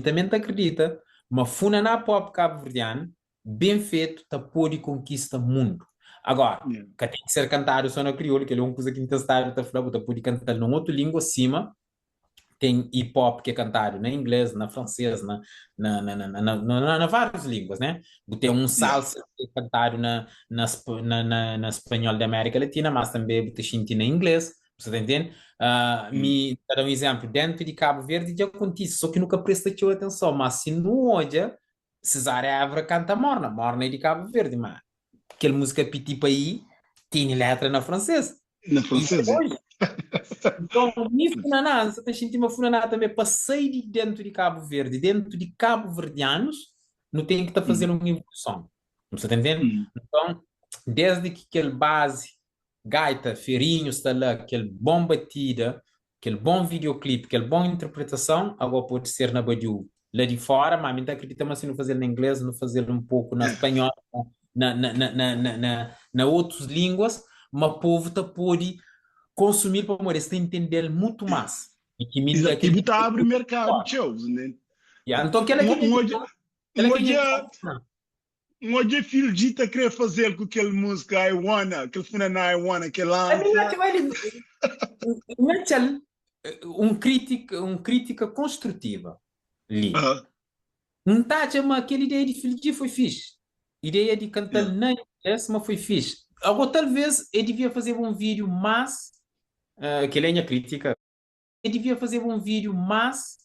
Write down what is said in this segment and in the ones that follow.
I tanbê N ta akredita ma funaná pop kabuverdianu ben fetu ta pode konkista mundu. Agora, ka ten ki ser kantadu so na kriolu, kel-li é un kuza ki N ten stadu ta fla, bu ta pode kanta-l na un otu língua sima ten hip hop ki é kantadu na inglês, na fransês, na na na na na na na várius línguas, né? Bu ten un salsa ki é kantadu na na na na na spanhol di Amérika Latina, mas tanbê bu ta xinti na inglês, bu sa ta intende? Mi ta da un izénplu, déntu di Kabu Verdi dja kontise, sô ki nu ka presta txeu atenson, mas si nu odja Cesária Évora kanta Morna, Morna é di Kabu Verdi, ma kel múzika Piti Paí tene létra na fransês. Na I fransês, é. oji, nton, mi funaná, N sa ta xinti ma funaná tanbê pa sai di déntu di Kabu Verdi, déntu di kabuverdianus, nu ten ki ta faze-l un evoluson. Nu sa ta ntende? Nton, désdi ki kel bazi gaita, ferinhu sta la, kel bon batida, Kel bon videoclip, kel bon interpretason, ago pode ser na badiu la di fora, ma mi ta akredita ma si nu fazel na ingles, nu fazel un poku na spanhol, na na na na na na na otus linguas, ma povu ta pode konsumil pamodi es ta intendel mutu mas di ki mi ta Exato. E bu akredita ta abri di merkadu fora. txeu, né? Ya, nton kela N ki é nha n odja visão, n kela ki é nha odja visão. N odja Phil G ta kre fazel ku kel múzika I Wanna, kel funaná I Wanna ke Ami lansa. N atxa ma el N atxa-l un krítika, un krítika konstrutiva li. N ta atxa ma kel ideia di Phil G foi fixi. Ideia di kanta-l na inglês ma foi fixi. Agó talvês el divia fazeba un vídiu más, kel-li é nha krítika. El divia fazeba un vídeo más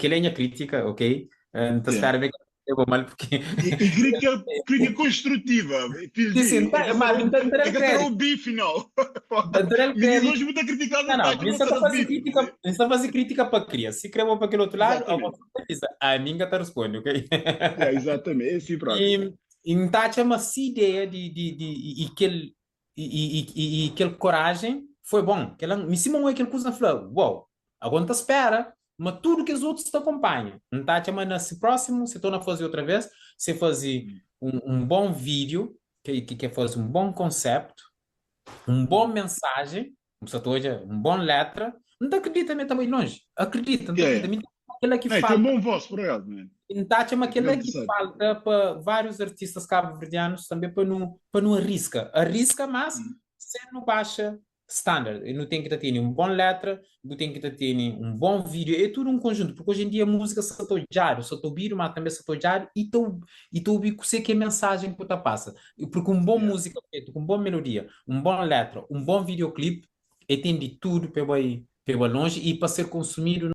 Kel-li é nha krítika, ok? N ta spera ma el ka ta leba mal porque E krítika, krítika konstrutiva, Phil Sim, sim, G. tá, mas N ta da-l É ka ta da-u kréditu. bife, não. N ta da-l Mi diz kréditu. hoje bu ta kritikal, Não, bu ta não, atxa mi ma sa ta ta da-s faze bife. krítika, mi sa faze krítika pa kria. Si kre bo pa kel otu ladu, Exatamente. abo ta avisa. Ami N ka ta responde, ok? Yeah, exatamente, é si próprio. E, e N ta atxa ma si ideia di, di, di, i kel I, i kel korajen foi bon. Kel mi sima N oia kel kuza N fla, Uau! Ago N ta spera ma tudu kes otus ta konpanha. N ta atxa ma na si prósimu, si torna faze otra vez, si faze un, un bon vídiu, ki, ki faze un bon konseptu, un bon mensajen, Bu sa ta odja un bon letra, N ta akredita ma el ta bai lonji. Akredita, N ta Yeah, akredita. yeah. Mi ta atxa ma kel-la ki Não, e tem falta. bom voz, por acaso, man. N ta atxa ma É kel-la canta ki sabe. falta pa várius artistas kabuverdianus tanbe pa nu pa nu ariska. Ariska, mas sen nu baxa standard. Nu ten ki ta tene un bon letra, bu ten ki ta tene un bon vídeo. É tudu un konjuntu, purki oji en dia múzika sa ta odjadu, sa ta obidu, ma tanbe sa ta odjadu i ta i ta obi kuse ki é mensajen ki bu ta pasa. Purki un bon Yeah. múzika fetu ku un bon melodia, Un bon letra, un bon videoclip, e ten di tudu pa e bai pa e bai lonji i pa ser konsumidu.